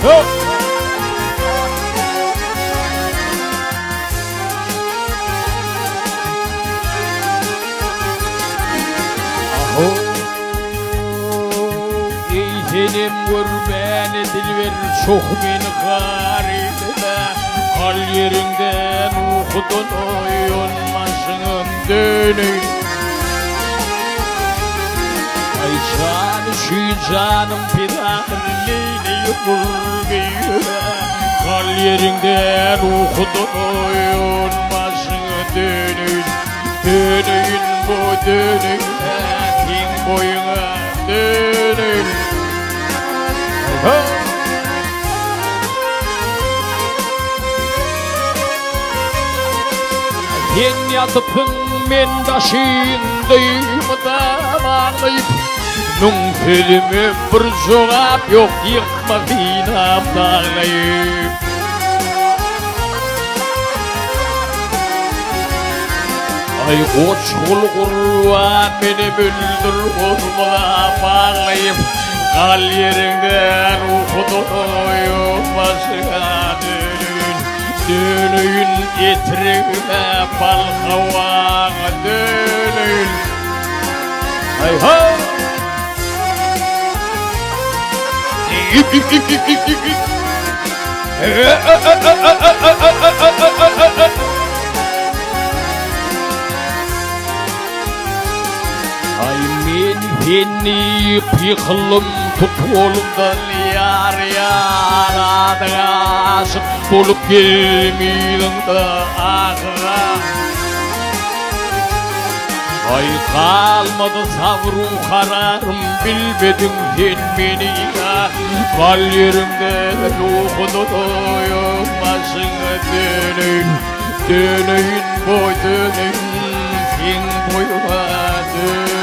Eý senem görmäne dilber çoh meni har eýleme Gal ýeriňden ukudan oýanmaşyňa döneýin Aý jan üçin janym pidadyr neýleýin gurbeýle Gal ýeriňden ukudan oýanmaşyňa döneýin Döneýin bu döneýin seň boýuňa döneýin Sen ýatypsyň men daşyndymda baglaýyp Müň sözüme bir jogap ýok ýykma synam daglaýyp. Aý Goçgul gurban meni öldür goluma baglaýyp Gal ýeriňden ukudan oýan başyňa döneýin Döneýin etregime bal hawaňa döneýin Aý ha! Aý men seni ýykyldym tut golumdan ýar ýar adyňa aşyk bolup geldim yzyňda ahyra. Aý galmady sabru kararym bilmediň sen meni ýa Gal ýeriňde ruhuny doýup başyňa döneýin Döneýin boý döneýin seň boýuňa döneýin.